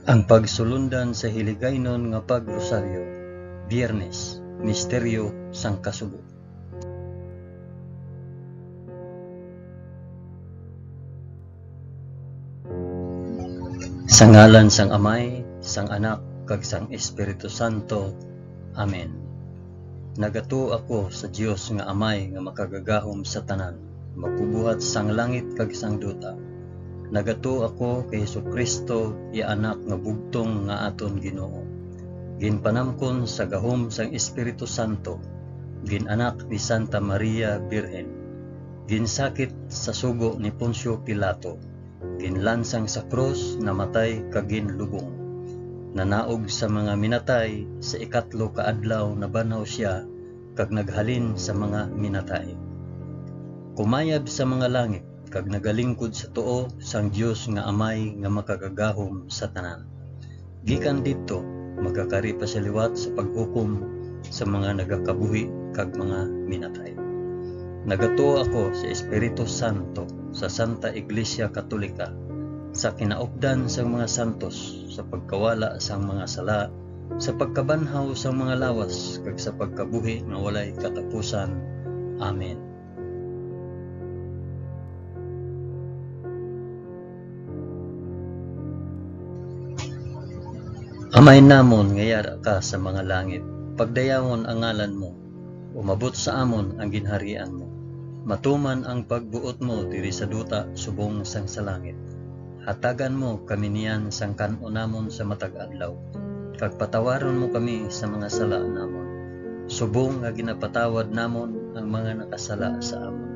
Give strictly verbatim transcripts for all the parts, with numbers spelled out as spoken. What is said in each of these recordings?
Ang pagsulundan sa Hiligaynon nga Pag-Rosaryo, Biyernes, Misteryo sang Kasubo. Sa ngalan sang Amay, sang Anak, kag sang Espiritu Santo. Amen. Nagatuo ako sa Dios nga Amay nga makagagahom sa tanan, magbubuhat sang langit kag sang duta. Nagatuo ako kay Jesu-Cristo, iya Anak nga bugtong nga aton Ginoo. Ginpanamkon sa gahom sang Espiritu Santo, gin-anak ni Santa Maria Birhen, ginsakit sa sugo ni Poncio Pilato, ginlansang sa krus, namatay, kag ginlubong. Nanaog sa mga minatay, sa ikatlo ka adlaw nabanhaw sia, kag naghalin sa mga minatay. Kumayab sa mga langit, kag nagalingkod sa tuo sang Dios nga Amay nga makagagahom sa tanan. Gikan didto, magakari pa sia liwat sa paghukom sa mga nagakabuhi kag mga minatay. Nagatuo ako sa Espiritu Santo, sa Santa Iglesia Katolika, sa kinaupdan sang mga santos, sa pagkawala sang mga sala, sa pagkabanhaw sang mga lawas, kag sa pagkabuhi nga walay katapusan. Amen. Amay namon nga yara ka sa mga langit, pagdayawon ang ngalan mo, umabot sa amon ang ginharian mo, matuman ang pagbuot mo diri sa duta subong sang sa langit. Hatagan mo kami niyan sang kan-o namon sa matag adlaw, kag patawaron mo kami sa mga sala namon, subong nga ginapatawad namon ang mga nakasala sa amon.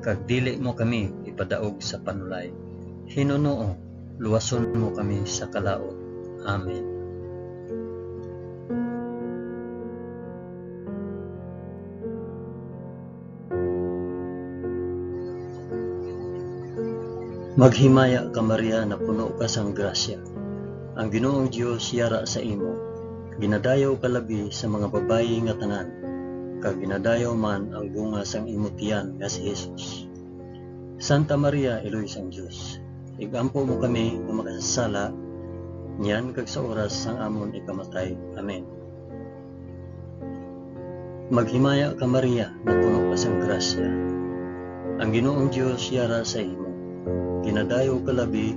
Kag dili mo kami ipadaog sa panulay. Hinunoo, luwason mo kami sa kalaut. Amen. Maghimaya ka, Maria, napuno ka sang grasya. Ang Ginoong Dios yara sa imo. Ginadayaw ka labi sa mga babayi nga tanan, kag ginadayaw man ang bunga sang imo tiyan nga si Jesus. Santa Maria, Iloy sang Dios, ig-ampo mo kami nga makasasala, niyan kag sa oras sang amon ikamatay. Amen. Maghimaya ka, Maria, napuno ka sang grasya. Ang Ginoong Dios yara sa imo. Ginadayaw ka labi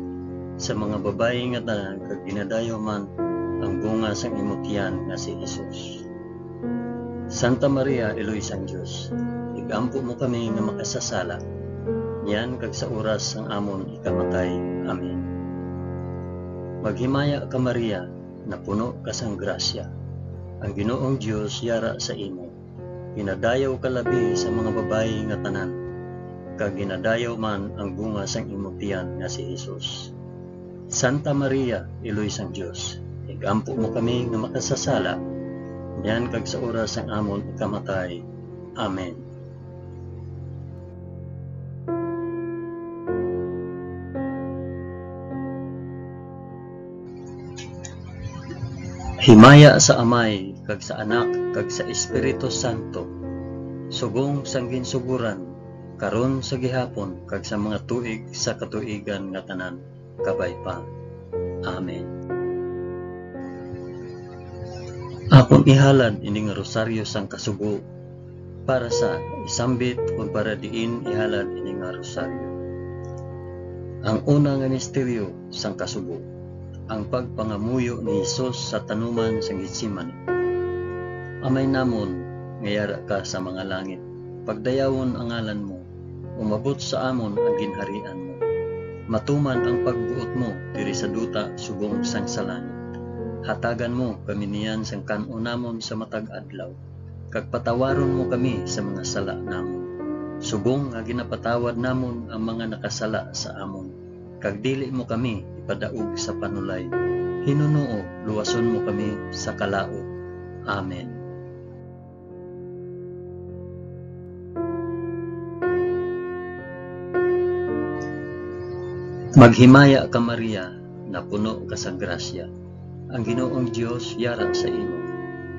sa mga babayi nga tanan, kag ginadayaw man ang bunga sang imo tiyan nga si Jesus. Santa Maria, Iloy sang Dios, ig-ampo mo kami nga makasasala, niyan kag sa oras sang amon ikamatay. Amen. Maghimaya ka, Maria, napuno ka sang grasya. Ang Ginoong Dios yara sa imo. Ginadayaw ka labi sa mga babayi nga tanan, kag ginadayaw man ang bunga sang imo tiyan nga si Jesus. Santa Maria, Iloy sang Dios, ig-ampo mo kami nga makasasala, niyan kag sa oras sang amon ikamatay. Amen. Himaya sa Amay, kag sa Anak, kag sa Espiritu Santo, subong sang ginsugoran, karon, sa gihapon, kag sa mga tuig sa katuigan nga tanan. Kabay pa. Amen. Akon ihalad ini nga rosaryo sang kasubo para sa isambit kon para diin ihalad ini nga rosaryo. Ang una nga misteryo sang kasubo, ang pagpangamuyo ni Jesus sa tanuman sang Getsemani. Amay namon nga yara ka sa mga langit, pagdayawon ang ngalan mo, umabot sa amon ang ginharian mo. Matuman ang pagbuot mo diri sa duta subong sang sa langit. Hatagan mo kami niyan sang kan-on namon sa matag adlaw, kag patawaron mo kami sa mga sala namon, subong nga ginapatawad namon ang mga nakasala sa amon, kag dili mo kami ipadaog sa panulay. Hinunoo, luwason mo kami sa kalaut. Amen. Maghimaya ka, Maria, napuno ka sa grasya. Ang Ginoong Dios yara sa imo.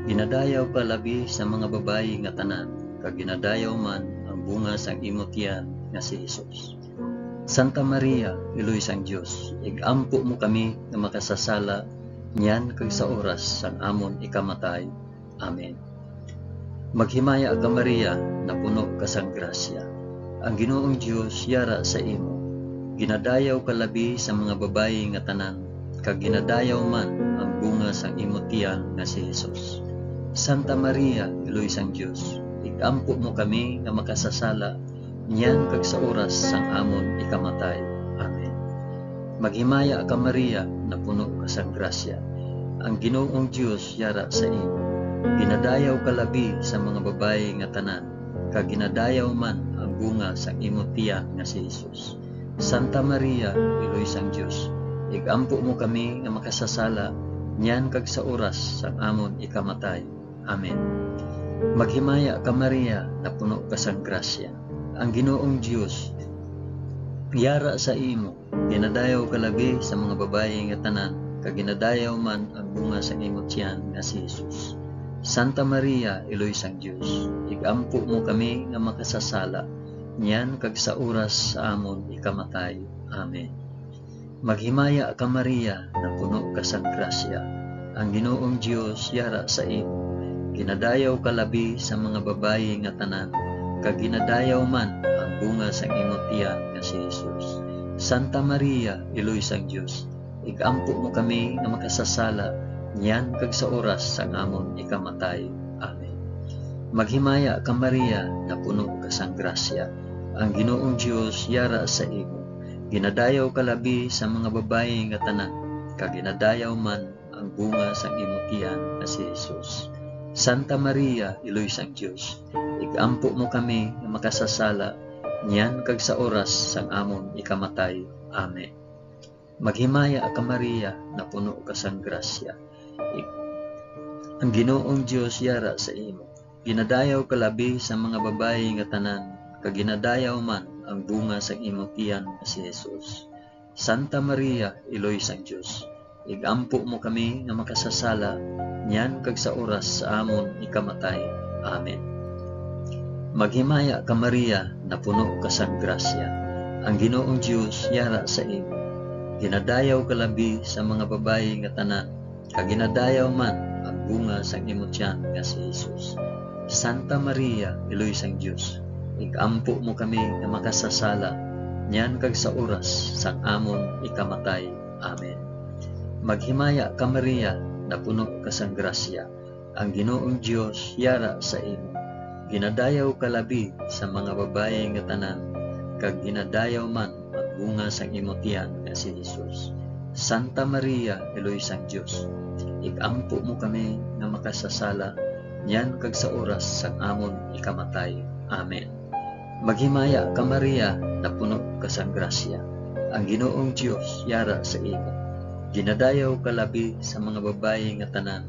Ginadayaw ka labi sa mga babayi nga tanan, kag ginadayaw man ang bunga sang imo tiyan nga si Jesus. Santa Maria, Iloy sang Dios, ig-ampo mo kami nga makasasala niyan kag sa oras sang amon ikamatay. Amen. Maghimaya ka, Maria, napuno ka sang grasya. Ang Ginoong Dios yara sa imo. Ginadayaw ka labi sa mga babayi nga tanan, kag ginadayaw man ang bunga sang imo tiyan nga si Jesus. Santa Maria, Iloy sang Dios, ig-ampo mo kami nga makasasala niyan kag sa oras sang amon ikamatay. Amen. Maghimaya ka, Maria, napuno ka sang grasya. Ang Ginoong Dios yara sa imo. Ginadayaw ka labi sa mga babayi nga tanan, kag ginadayaw man ang bunga sang imo tiyan nga si Jesus. Santa Maria, Iloy sang Dios, ig-ampo mo kami nga makasasala niyan kag sa oras sang amon ikamatay. Amen. Maghimaya ka, Maria, napuno ka sang grasya. Ang Ginoong Dios yara sa imo. Ginadayaw ka labi sa mga babayi nga tanan, kag ginadayaw man ang bunga sang imo tiyan nga si Jesus. Santa Maria, Iloy sang Dios, ig-ampo mo kami nga makasasala niyan kag sa oras sa amon ikamatay. Amen. Maghimaya ka, Maria, napuno ka sang grasya. Ang Ginoong Dios yara sa imo. Ginadayaw ka labi sa mga babayi nga tanan, kag ginadayaw man ang bunga sang imo tiyan nga si Jesus. Santa Maria, Iloy sang Dios, ig-ampo mo kami nga makasasala niyan kag sa oras sang amon ikamatay. Amen. Maghimaya ka, Maria, napuno ka sang grasya. Ang Ginoong Dios yara sa imo. Ginadayaw ka labi sa mga babayi nga tanan, kag ginadayaw man ang bunga sang imo tiyan nga si Jesus. Santa Maria, Iloy sang Dios, ig-ampo mo kami nga makasasala niyan kag sa oras sang amon ikamatay. Amen. Maghimaya ka, Maria, napuno ka sang grasya. Ig-, ang Ginoong Dios yara sa imo. Ginadayaw ka labi sa mga babayi nga tanan, kag ginadayaw man ang bunga sang imo tiyan nga si Jesus. Santa Maria, Iloy sang Dios, ig-ampo mo kami nga makasasala niyan kag sa oras sa amon ikamatay. Amen. Maghimaya ka, Maria, napuno ka sang grasya. Ang Ginoong Dios yara sa imo. Ginadayaw ka labi sa mga babayi nga tanan, kag ginadayaw man ang bunga sang imo tiyan nga si Jesus. Santa Maria, Iloy sang Dios, ig-ampo mo kami nga makasasala niyan kag sa oras sang amon ikamatay. Amen. Maghimaya ka, Maria, napuno ka sang grasya. Ang Ginoong Dios yara sa imo. Ginadayaw ka labi sa mga babayi nga tanan, kag ginadayaw man ang bunga sang imo tiyan nga si Jesus. Santa Maria, Iloy sang Dios, ig-ampo mo kami nga makasasala niyan kag sa oras sang amon ikamatay. Amen. Maghimaya ka, Maria, napuno ka sang grasya. Ang Ginoong Dios yara sa imo. Ginadayaw ka labi sa mga babayi nga tanan,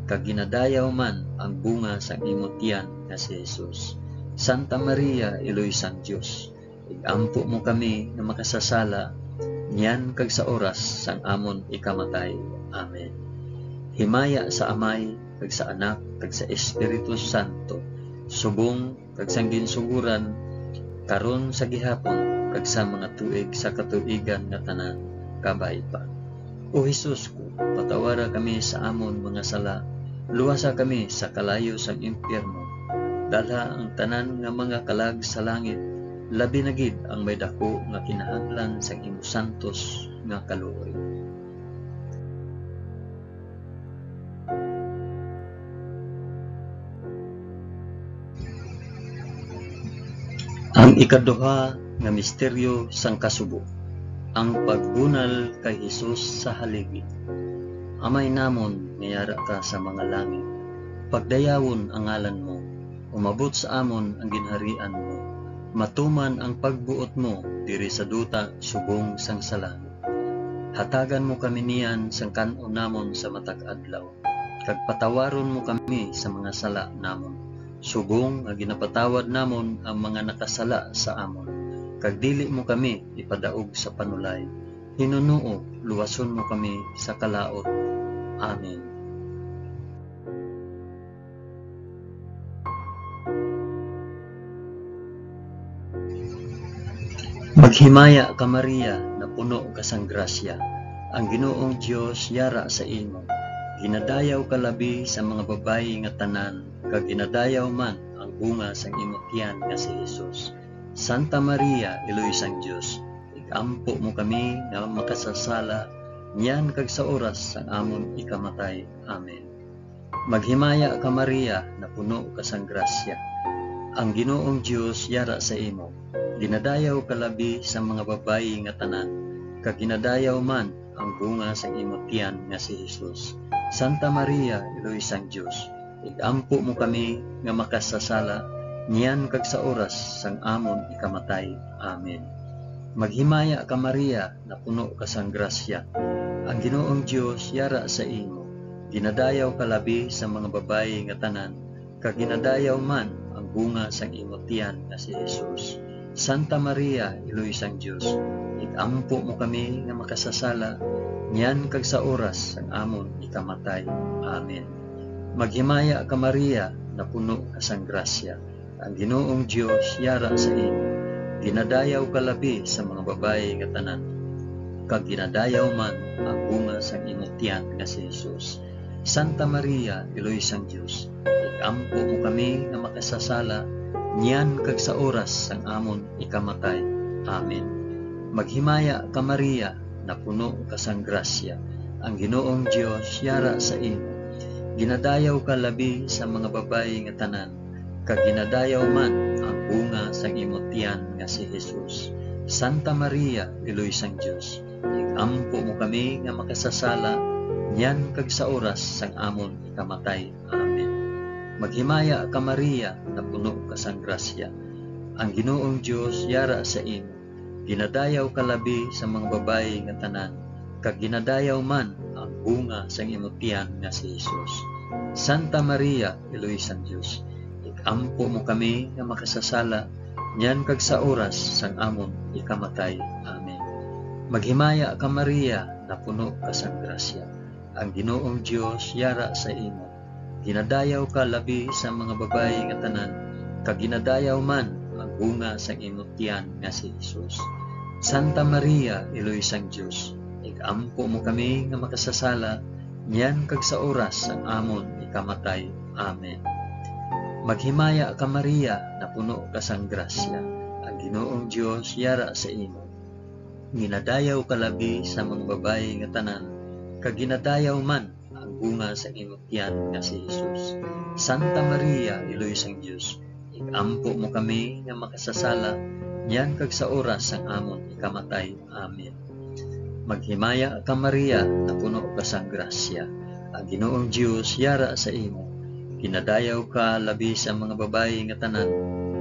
kag ginadayaw man ang bunga sang imo tiyan nga si Jesus. Santa Maria, Iloy sang Dios, ig-ampo mo kami nga makasasala niyan kag sa oras sang amon ikamatay. Amen. Himaya sa Amay, kag sa Anak, kag sa Espiritu Santo, subong kag sang ginsugoran, karon, sa gihapon, kag sa mga tuig sa katuigan nga tanan. Kabay pa. O Jesus ko, patawara kami sa amon mga sala, luwasa kami sa kalayo sang impyerno, dalha ang tanan nga mga kalag sa langit, labi na gid ang may daku nga kinahanglan sang imo santos nga kaluoy. Ang ikaduha nga misteryo sang kasubo, ang pagbunal kay Jesus sa haligi. Amay namon nga yara ka sa mga langit, pagdayawon ang ngalan mo, umabot sa amon ang ginharian mo, matuman ang pagbuot mo diri sa duta subong sang sa langit. Hatagan mo kami niyan sang kan-on namon sa matag adlaw, kag patawaron mo kami sa mga sala namon, subong nga ginapatawad namon ang mga nakasala sa amon, kag dili mo kami ipadaog sa panulay. Hinunoo, luwason mo kami sa kalaut. Amen. Himaya ka, Maria, napuno ka sang grasya, ang Ginoong Dios yara sa imo. Ginadayaw ka labi sa mga babayi nga tanan, kag ginadayaw man ang bunga sang imo tiyan nga si Jesus. Santa Maria, Iloy sang Dios, ig-ampo mo kami nga makasasala, niyan kag sa oras sang amon ikamatay. Amen. Maghimaya ka, Maria, napuno ka sang grasya. Ang Ginoong Dios yara sa imo. Ginadayaw ka labi sa mga babayi nga tanan, kag ginadayaw man ang bunga sang imo tiyan nga si Jesus. Santa Maria, Iloy sang Dios, ig-ampo mo kami nga makasasala, niyan kag sa oras sang amon ikamatay. Amen. Maghimaya ka, Maria, napuno ka sang grasya. Ang Ginoong Dios yara sa imo. Ginadayaw ka labi sa mga babayi nga tanan, kag ginadayaw man ang bunga sang imo tiyan nga si Jesus. Santa Maria, Iloy sang Dios, ig-ampo mo kami nga makasasala, niyan kag sa oras sang amon ikamatay. Amen. Maghimaya ka, Maria, napuno ka sang grasya. Ang Ginoong Dios yara sa imo. Ginadayaw ka labi sa mga babayi nga tanan, kag ginadayaw man ang bunga sang imo tiyan nga si Jesus. Santa Maria, Iloy sang Dios, ig-ampo mo kami nga makasasala, niyan kag sa oras sang amon ikamatay. Amen. Maghimaya ka, Maria, napuno ka sang grasya. Ang Ginoong Dios yara sa imo. Ginadayaw ka labi sa mga babayi nga tanan, kag ginadayaw man ang bunga sang imo tiyan nga si Jesus. Santa Maria, Iloy sang Dios, ig-ampo mo kami nga makasasala, niyan kag sa oras sang amon ikamatay. Amen. Maghimaya ka, Maria, napuno ka sang grasya. Ang Ginoong Dios yara sa imo. Ginadayaw ka labi sa mga babayi nga tanan, kag ginadayaw man ang bunga sang imo tiyan nga si Jesus. Santa Maria, Iloy sang Dios, ig-ampo mo kami nga makasasala, niyan kag sa oras sang amon ikamatay. Amen. Maghimaya ka, Maria, napuno ka sang grasya. Ang Ginoong Dios yara sa imo. Ginadayaw ka labi sa mga babayi nga tanan, kag ginadayaw man ang bunga sang imo tiyan nga si Jesus. Santa Maria, Iloy sang Dios, ig-ampo mo kami nga makasasala, niyan kag sa oras sang amon ikamatay. Amen. Maghimaya ka, Maria, napuno ka sang grasya. Ang Ginoong Dios yara sa imo. Ginadayaw ka labi sa mga babayi nga tanan, kag ginadayaw man ang bunga sang imo tiyan nga si Jesus. Santa Maria, Iloy sang Dios, ig-ampo mo kami nga makasasala, niyan kag sa oras sang amon ikamatay. Amen. Maghimaya ka, Maria, napuno ka sang grasya. Ang Ginoong Dios yara sa imo. Ginadayaw ka labi sa mga babayi nga tanan,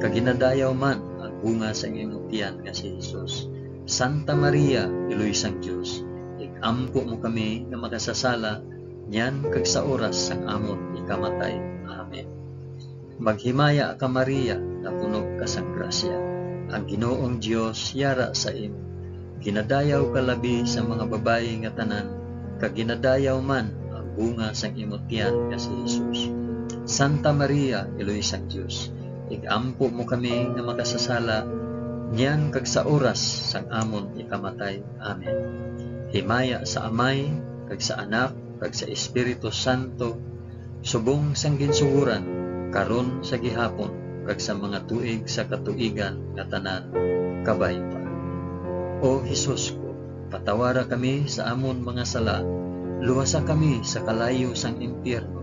kag ginadayaw man ang bunga sang imo tiyan nga si Jesus. Santa Maria, Iloy sang Dios, ig-ampo mo kami nga makasasala, niyan kag sa oras sang amon ikamatay. Amen. Maghimaya ka, Maria, napuno ka sang grasya. Ang Ginoong Dios yara sa imo. Ginadayaw ka labi sa mga babayi nga tanan, kag ginadayaw man ang bunga sang imo tiyan nga si Jesus. Santa Maria, Iloy sang Dios, ig-ampo mo kami nga makasasala, niyan kag sa oras sang amon ikamatay. Amen. Himaya sa Amay, kag sa Anak, kag sa Espiritu Santo, subong sang ginsugoran, karon, sa gihapon, kag sa mga tuig sa katuigan nga tanan. Kabay pa. O Jesus ko, patawara kami sa amon mga sala, luwasa kami sa kalayo sang impyerno,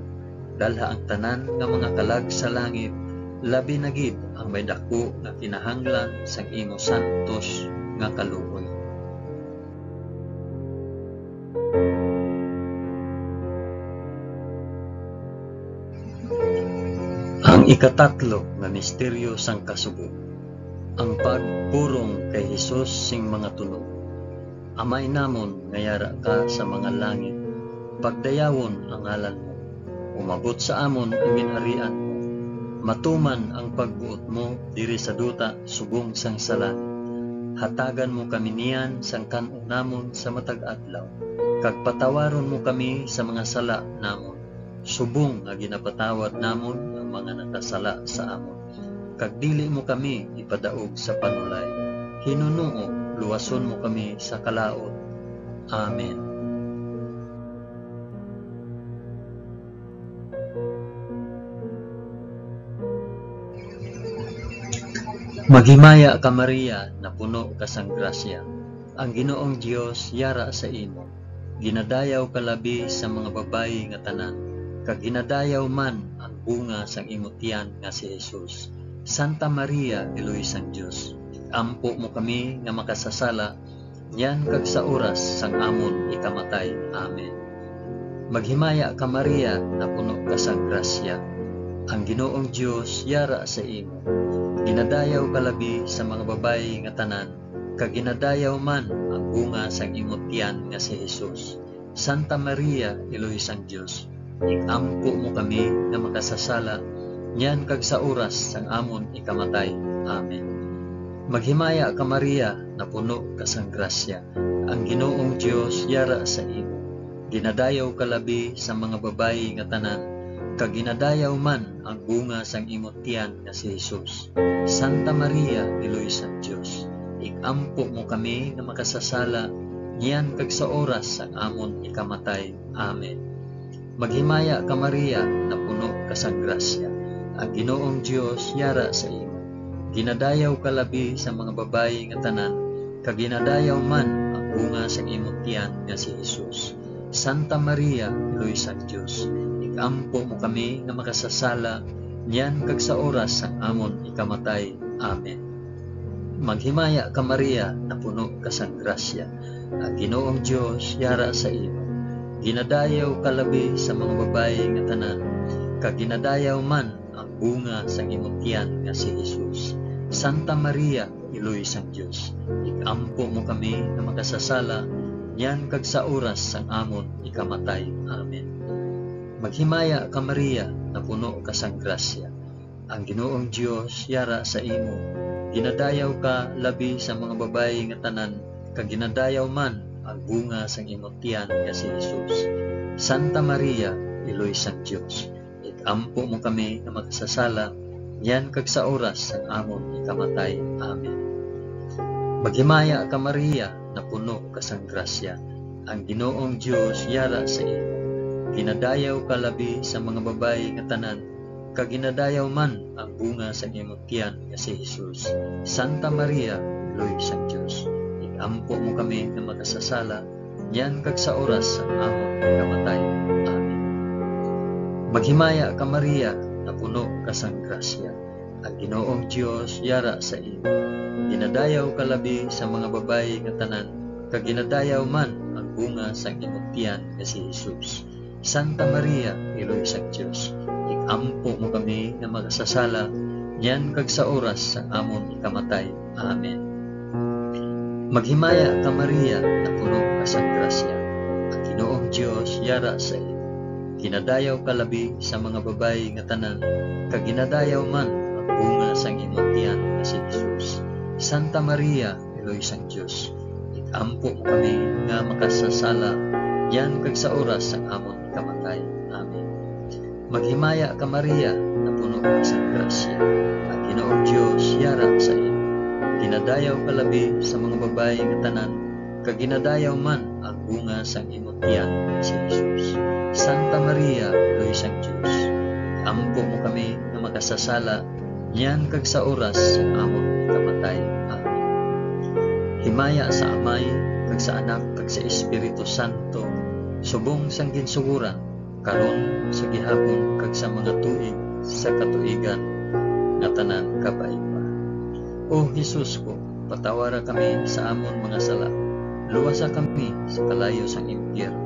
dalha ang tanan nga mga kalag sa langit, labi na gid ang may daku nga kinahanglan sang imo santos nga kaluoy. Ang ikatatlo nga misteryo sang kasubo, ang pagpurong kay Jesus sing mga tunog. Amay namon nga yara ka sa mga langit, pagdayawon ang ngalan mo. Umabot sa amon ang ginharian mo. Matuman ang pagbuot mo diri sa duta subong sang sa langit. Hatagan mo kami niyan sang kan-o namon sa matag adlaw, kag patawaron mo kami sa mga sala namon, subong nga ginapatawad namon ang mga nakasala sa amon. Kag dili mo kami ipadaog sa panulay. Hinunoo luwason mo kami sa kalaut. Amen. Maghimaya ka, Maria, napuno ka sang grasya. Ang Ginoong Dios yara sa imo. Ginadayaw ka labi sa mga babayi nga tanan, kag ginadayaw man ang bunga sang imo tiyan nga si Jesus. Santa Maria, Iloy sang Dios, ig-ampo mo kami nga makasasala, niyan kag sa oras sang amon ikamatay. Amen. Maghimaya ka, Maria, napuno ka sang grasya. Ang Ginoong Dios yara sa imo. Ginadayaw ka labi sa mga babayi nga tanan, kag ginadayaw man ang bunga sang imo tiyan nga si Jesus. Santa Maria, Iloy sang Dios, ig-ampo mo kami nga makasasala, niyan kag sa oras sang amon ikamatay. Amen. Maghimaya ka, Maria, napuno ka sang grasya. Ang Ginoong Dios yara sa imo. Ginadayaw ka labi sa mga babayi nga tanan, kag ginadayaw man ang bunga sang imo tiyan nga si Jesus. Santa Maria, Iloy sang Dios, ig-ampo mo kami nga makasasala, niyan kag sa oras sang amon ikamatay. Amen. Maghimaya ka, Maria, napuno ka sang grasya. Ang Ginoong Dios yara sa imo. Ginadayaw ka labi sa mga babayi nga tanan, kag ginadayaw man ang bunga sang imo tiyan nga si Jesus. Santa Maria, Iloy sang Dios, ig-ampo mo kami nga makasasala, niyan kag sa oras sang amon ikamatay. Amen. Maghimaya ka, Maria, napuno ka sang grasya. Ang Ginoong Dios yara sa imo. Ginadayaw ka labi sa mga babayi nga tanan, kag ginadayaw man ang bunga sang imo tiyan nga si Jesus. Santa Maria, Iloy sang Dios, ig-ampo mo kami nga makasasala, niyan kag sa oras sang amon ikamatay. Amen. Maghimaya ka, Maria, napuno ka sang grasya. Ang Ginoong Dios yara sa imo. Ginadayaw ka labi sa mga babayi nga tanan, kag ginadayaw man ang bunga sang imo tiyan nga si Jesus. Santa Maria, Iloy sang Dios, ig-ampo mo kami nga makasasala, niyan kag sa oras sang amon ikamatay. Amen. Maghimaya ka, Maria, napuno ka sang grasya. Ang Ginoong Dios yara sa imo. Ginadayaw ka labi sa mga babayi nga tanan, kag ginadayaw man ang bunga sang imo tiyan nga si Jesus. Santa Maria, Iloy sang Dios, ig-ampo mo kami nga makasasala, niyan kag sa oras sang amon pagkamatay. Amen. Maghimaya ka, Maria, napuno ka sang grasya. Ang Ginoong Dios yara sa imo. Ginadayaw ka labi sa mga babayi nga tanan, kag ginadayaw man ang bunga sang imo tiyan nga si Jesus. Santa Maria, Iloy sang Dios, ig-ampo mo kami nga makasasala, niyan kag sa oras sang amon ikamatay. Amen. Maghimaya ka, Maria, napuno ka sang grasya. Ang Ginoong Dios yara sa imo. Ginadayaw ka labi sa mga babayi nga tanan, kag ginadayaw man ang bunga sang imo tiyan nga si Jesus. Santa Maria, Iloy sang Dios, ig-ampo mo kami nga makasasala, niyan kag sa oras sang amon kamatay. Amen. Maghimaya ka, Maria, napuno ka sang grasya. Ang Ginoong Dios yara sa imo. Ginadayaw ka labi sa mga babayi nga tanan, kag ginadayaw man ang bunga sang imo tiyan, si Jesus. Santa Maria, Iloy sang Dios, ampo mo kami nga makasasala, niyan kag sa oras sang amon kamatay. Amen. Himaya sa Amay, kag sa Anak, kag sa Espiritu Santo, subong sang ginsugoran, karon, sa gihapon, kag sa mga tuig sa katuigan nga tanan. Kabay pa. O Jesus ko, patawara kami sa amon mga sala, luwasa kami sa kalayo sang impyerno,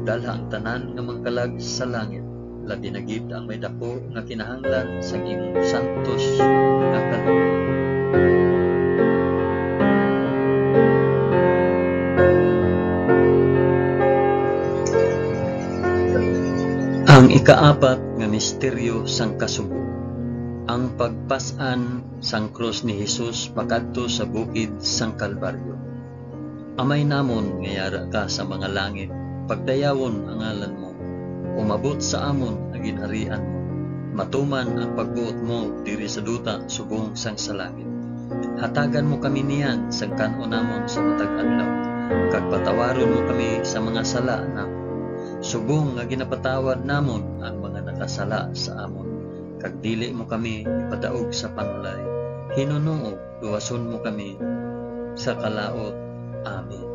dalha ang tanan nga mga kalag sa langit, labi na gid ang may daku nga kinahanglan sang imong santos nga kalooban. Ang ikaapat nga misteryo sang kasubo, ang pagpas-an sang krus ni Jesus pakadto sa bukid sang Kalbaryo. Amay namon nga yara ka sa mga langit, pagdayawon ang ngalan mo. Umabot sa amon ang ginharian mo. Matuman ang pagbuot mo diri sa duta subong sang sa langit. Hatagan mo kami niyan sang kan-on namon sa matag adlaw, kag patawaron mo kami sa mga sala namon, subong nga ginapatawad namon ang mga nakasala sa amon. Kag dili mo kami ipadaog sa panulay, hinunoog luwason mo kami sa kalaut. Amen.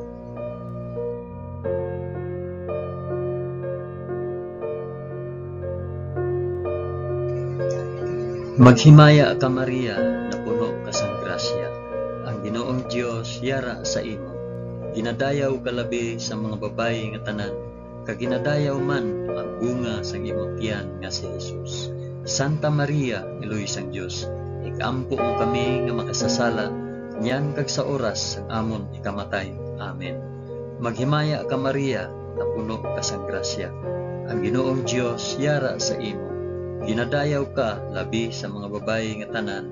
Maghimaya ka, Maria, napuno ka sang grasya. Ang Ginoong Dios yara sa imo. Ginadayaw ka labi sa mga babayi nga tanan, kag ginadayaw man ang bunga sang imo tiyan nga si Jesus. Santa Maria, Iloy sang Dios, ig-ampo mo kami nga makasasala, niyan kag sa oras sang amon ikamatay. Amen. Maghimaya ka, Maria, napuno ka sang grasya. Ang Ginoong Dios yara sa imo. Ginadayaw ka labi sa mga babayi nga tanan,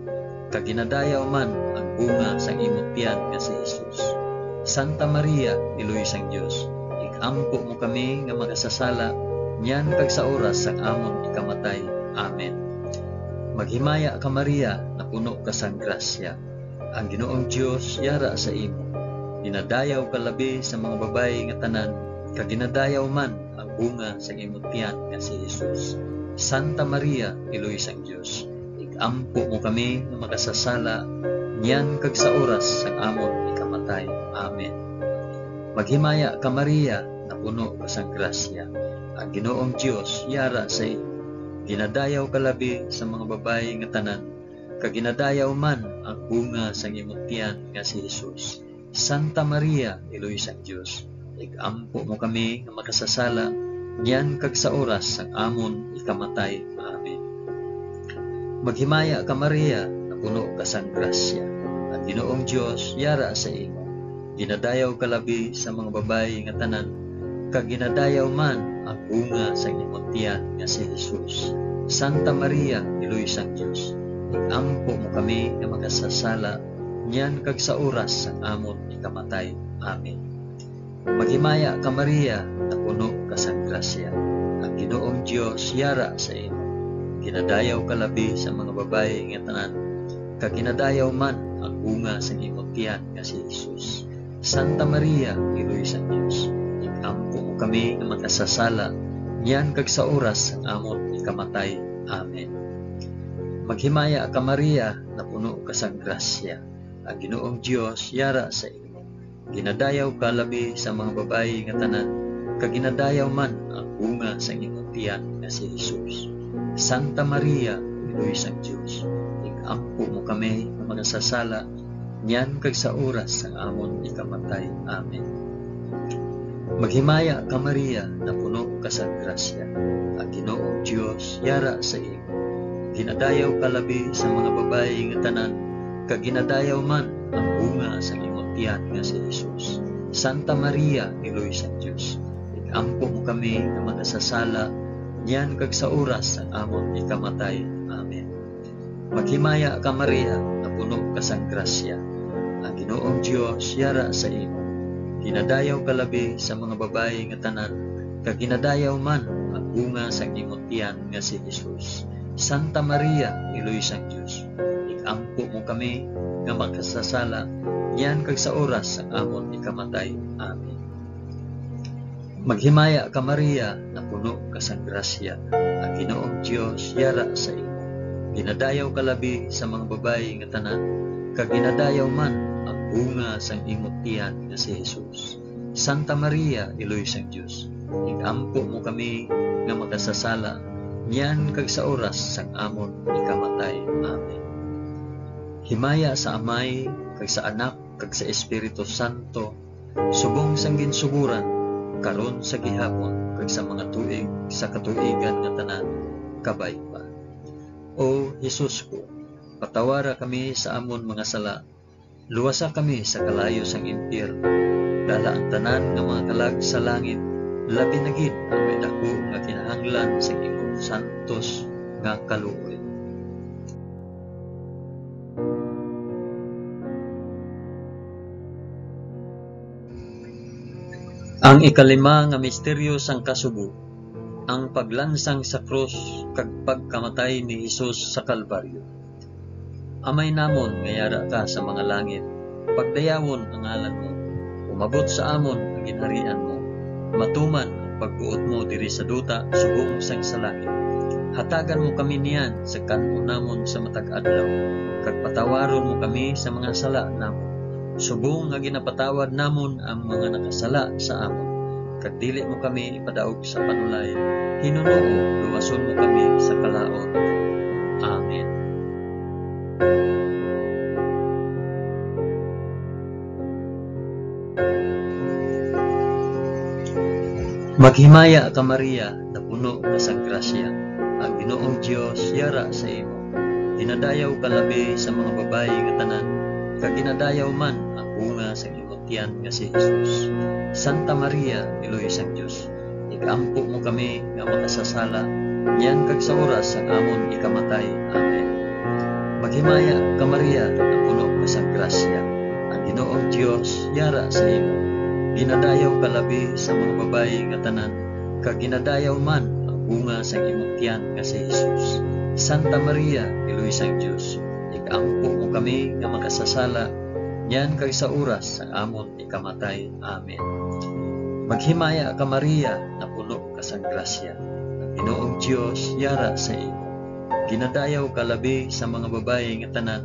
kag ginadayaw man ang bunga sang imo tiyan nga si Jesus. Santa Maria, Iloy sang Dios, ig-ampo mo kami nga makasasala, niyan kag sa oras sang amon ikamatay. Amen. Maghimaya ka, Maria, napuno ka sang grasya. Ang Ginoong Dios yara sa imo. Ginadayaw ka labi sa mga babayi nga tanan, kag ginadayaw man ang bunga sang imo tiyan nga si Jesus. Santa Maria, Iloy sang Dios, ig-ampo mo kami nga makasasala, niyan kag sa oras sang amon ikamatay. Amen. Maghimaya ka, Maria, napuno ka sang grasya. Ang Ginoong Dios yara sa imo. Ginadayaw ka labi sa mga babayi nga tanan, kag ginadayaw man ang bunga sang imo tiyan nga si Jesus. Santa Maria, Iloy sang Dios, ig-ampo mo kami nga makasasala, niyan kag sa oras sang amon ikamatay. Amen. Maghimaya ka, Maria, napuno ka sang grasya. Ang Ginoong Dios yara sa imo. Ginadayaw ka labi sa mga babayi nga tanan, kag ginadayaw man ang bunga sang imo tiyan nga si Jesus. Santa Maria, Iloy sang Dios, ig-ampo mo kami nga makasasala, niyan kag sa oras sang amon ikamatay. Amen. Maghimaya ka, Maria, napuno ka sang grasya. Ang Ginoong Dios yara sa imo. Ginadayaw ka labi sa mga babayi nga tanan, kag ginadayaw man ang bunga sang imo tiyan nga si Jesus. Santa Maria, Iloy sang Dios, ig-ampo mo kami nga makasasala, niyan kag sa oras sang amon ikamatay. Amen. Maghimaya ka, Maria, napuno ka sang grasya. Ang Ginoong Dios yara sa imo. Ginadayaw ka labi sa mga babayi nga tanan, kag ginadayaw man ang bunga sang imo tiyan nga si Jesus. Santa Maria, Iloy sang Dios, ig-ampo mo kami nga makasasala, niyan kag sa oras sang amon ikamatay. Amen. Maghimaya ka, Maria, napuno ka sa grasya. Ang Ginoong Dios yara sa imo. Ginadayaw ka labi sa mga babayi nga tanan, kag ginadayaw man ang bunga sa imo tiyan nga si Jesus. Santa Maria, Iloy sang Dios, ig-ampo mo kami nga makasasala, niyan kag sa oras sang amon ikamatay. Amen. Maghimaya ka, Maria, nga puno ka sang grasya. Ang Ginoong Dios yara sa imo. Ginadayaw ka labi sa mga babayi nga tanan, kag ginadayaw man ang bunga sang imo tiyan nga si Jesus. Santa Maria, Iloy sang Dios, ig-ampo mo kami nga makasasala, niyan kag sa oras sang amon ikamatay. Amen. Maghimaya ka, Maria, napuno ka sang grasya. Ang Ginoong Dios yara sa imo. Ginadayaw ka labi sa mga babayi nga tanan, kag ginadayaw man ang bunga sang imo tiyan nga si Jesus. Santa Maria, Iloy sang Dios, ig-ampo mo kami nga makasasala, niyan kag sa oras sang amon ikamatay. Amen. Himaya sa Amay, kag sa Anak, kag sa Espiritu Santo, subong sang ginsugoran, karon, sa gihapon, kag sa mga tuig sa katuigan nga tanan. Kabay pa. O Jesus ko, patawara kami sa amon mga sala, luwasa kami sa kalayo sang impyerno, dala ang tanan nga mga kalag sa langit, labi na gid ang may daku nga kinahanglan sa imong santos nga kaluoy. Ang ikalima nga misteryo sang kasubo, ang paglansang sa krus kag pagkamatay ni Jesus sa Kalbaryo. Amay namon nga yara ka sa mga langit, pagdayawon ang ngalan mo. Umabot sa amon ang ginharian mo. Matuman ang pagbuot mo diri sa duta subong sang sa langit. Hatagan mo kami niyan sa kan-on namon sa matag adlaw, kag patawaron mo kami sa mga sala namon, subong nga ginapatawad namon ang mga nakasala sa amon. Kag dili mo kami ipadaog sa panulay, hinunoo, luwason mo kami sa kalaut. Amen. Maghimaya ka, Maria, napuno ka sang grasya. Ang Ginoong Dios yara sa imo. Ginadayaw ka labi sa mga babayi nga tanan, kag ginadayaw man ang bunga sang imong tiyan nga si Jesus. Santa Maria, Iloy sang Dios, ig-ampo mo kami nga makasasala, niyan kag sa oras sang amon ikamatay. Amen. Maghimaya ka, Maria, napuno ka sang grasya. Ang Ginoong Dios yara sa imo. Ginadayaw ka labi sa mga babayi nga tanan, kag ginadayaw man ang bunga sang imong tiyan nga si Jesus. Santa Maria, Iloy sang Dios, ig-ampo mo kami nga makasasala, niyan kag sa oras sang amon ikamatay. Amen. Maghimaya ka, Maria, napuno ka sang grasya. Ang Ginoong Dios yara sa imo. Ginadayaw ka labi sa mga babayi nga tanan,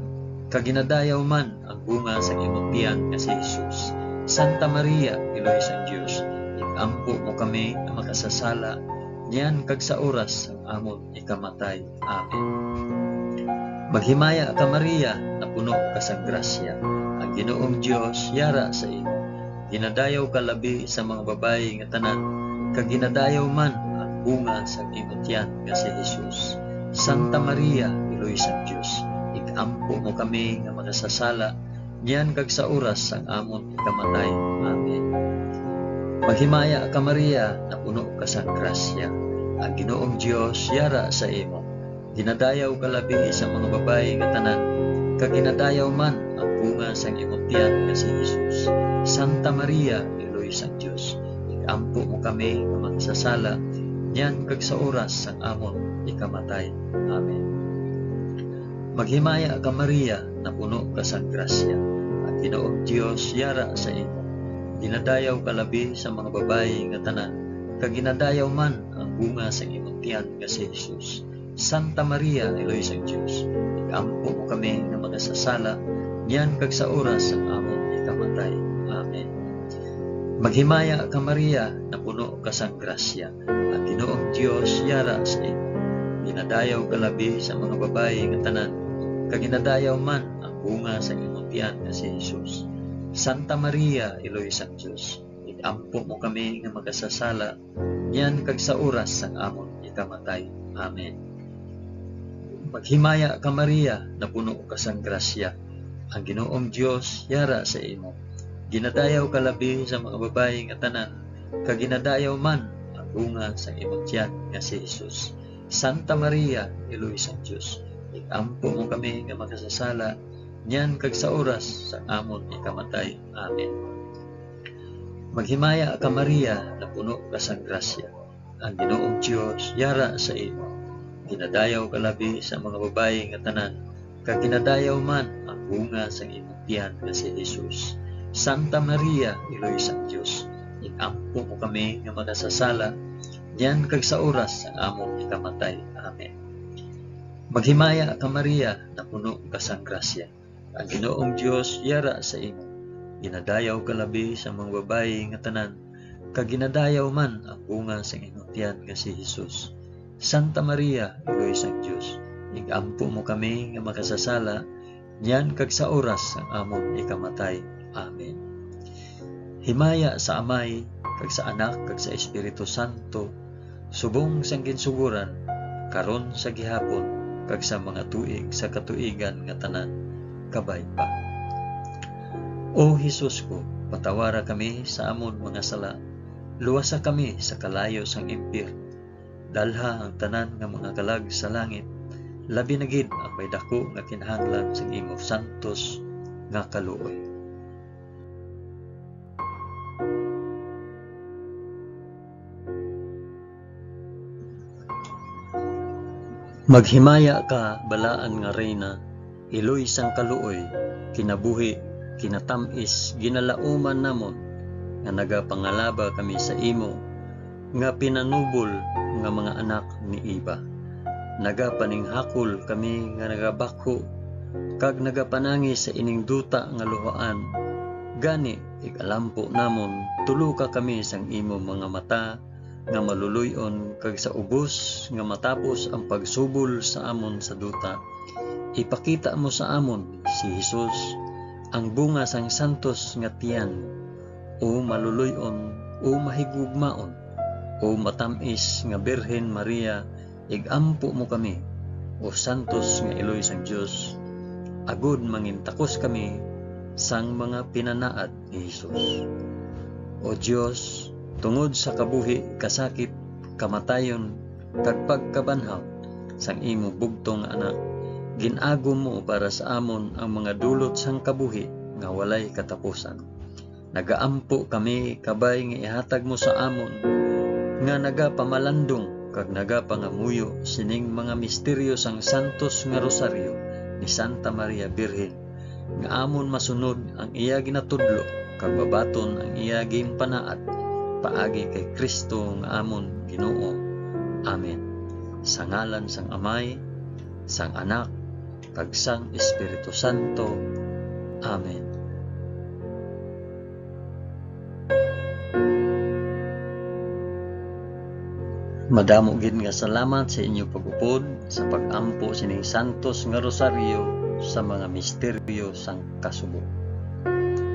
kag ginadayaw man ang bunga sang imong tiyan nga si Jesus. Santa Maria, Iloy sang Dios, ig-ampo mo kami nga makasasala, niyan kag sa oras sang amon ikamatay. Amen. Maghimaya ka, Maria, napuno ka sang grasya. Ang Ginoong Dios yara sa imo. Ginadayaw ka labi sa mga babayi nga tanan, kag ginadayaw man ang bunga sang imo tiyan nga si Jesus. Santa Maria, Iloy sang Dios, ig-ampo mo kami nga makasasala, niyan kag sa oras sang amon ikamatay. Amen. Maghimaya ka, Maria, napuno ka sang grasya. Ang Ginoong Dios yara sa imo. Ginadayaw ka labi sa mga babayi nga tanan, kag ginadayaw man ang bunga sang imong tiyan nga si Jesus. Santa Maria, Iloy sang Dios, ig-ampo mo kami nga makasasala, niyan kag sa oras sang amon ikamatay. Amen. Maghimaya ka, Maria, napuno ka sang grasya. Ang Ginoong Dios yara sa imo. Ginadayaw ka labi sa mga babayi nga tanan, kag ginadayaw man ang bunga sang imong tiyan nga si Jesus. Santa Maria, Iloy sang Dios, ig-ampo mo kami nga makasasala, niyan kag sa oras sang amon ikamatay. Amen. Maghimaya ka, Maria, napuno ka sang grasya. Ang Ginoong Dios yara sa imo. Ginadayaw ka labi sa mga babayi nga tanan, kag ginadayaw man ang bunga sang imong tiyan nga si Jesus. Santa Maria, Iloy sang Dios, ig-ampo mo kami nga makasasala, niyan kag sa oras sang amon ikamatay. Amen. Maghimaya ka, Maria, napuno ka sang grasya. Ang Ginoong Dios yara sa imo. Ginadayaw ka labi sa mga babayi nga tanan, kag ginadayaw man ang bunga sang imong tiyan nga si Jesus. Santa Maria, Iloy sang Dios, ig-ampo mo kami nga makasasala, niyan kag sa oras sang amon ikamatay. Amen. Maghimaya ka, Maria, napuno ka sang grasya. Ang Ginoong Dios yara sa imo. Ginadayaw ka labi sa mga babayi nga tanan, kag ginadayaw man ang bunga sang imong tiyan nga si Jesus. Santa Maria, Iloy sang Dios, ig-ampo mo kami nga makasasala, niyan kag sa oras sang amon ikamatay. Amen. Maghimaya ka, Maria, napuno ka sang grasya. Ang Ginoong Dios yara sa imo. Ginadayaw ka labi sa mga babayi nga tanan, kag ginadayaw man ang bunga sang imong tiyan nga si Jesus. Santa Maria, Iloy sang Dios, ig-ampo mo kami nga makasasala, niyan kag sa oras sang amon ikamatay. Amen. Himaya sa Amay, kag sa Anak, kag sa Espiritu Santo, subong sang ginsugoran, karon, sa gihapon, kag sa mga tuig sa katuigan nga tanan. Kabay pa. O Jesus ko, patawara kami sa amon mga sala, luwasa kami sa kalayo sang impyerno, dalha ang tanan nga mga kalag sa langit, labi na gid ang may daku nga kinahanglan sang imo santos nga kaluoy. Maghimaya ka, balaan nga Reyna, Iloy sang kaluoy, kinabuhi, kinatamis, ginalauman namon nga nagapangalaba kami sa imo nga pinanubol nga mga anak ni Eva. Nagapaninghakol kami nga nagabakho kag nagapanangi sa ining duta nga luhaan. Gani, ig-alampo namon, tuloka kami sang imo mga mata nga maluloy-on, kag sa ubos nga matapos ang pagsubol sa amon sa duta, ipakita mo sa amon si Jesus, ang bunga sang santos nga tiyan. O maluloy-on, o mahigugmaon, o matam-is nga Birhen Maria, ig-ampo mo kami, o santos nga iloy sang Dios, agod mangintakos kami sang mga pinanaad ni Jesus. O Dios, tungod sa kabuhi, kasakit, kamatayon, kag pagkabanhaw sang imo bugtong nga Anak, gin-agom mo para sa amon ang mga dulot sang kabuhi nga walay katapusan. Nagaampo kami kabay nga ihatag mo sa amon nga nagapamalandong kag nagapangamuyo sining mga misteryo sang santos nga rosaryo ni Santa Maria Birhen, nga amon masunod ang iya ginatudlo kag mabaton ang iya ginpanaad paagi kay Cristo nga amon Ginoo. Amen. Sa ngalan sang Amay, sang Anak, kag sang Espiritu Santo. Amen. Madamo gid nga salamat sa inyo pag-upod sa pag-ampo sining santos nga rosaryo sa mga misteryo sang kasubo.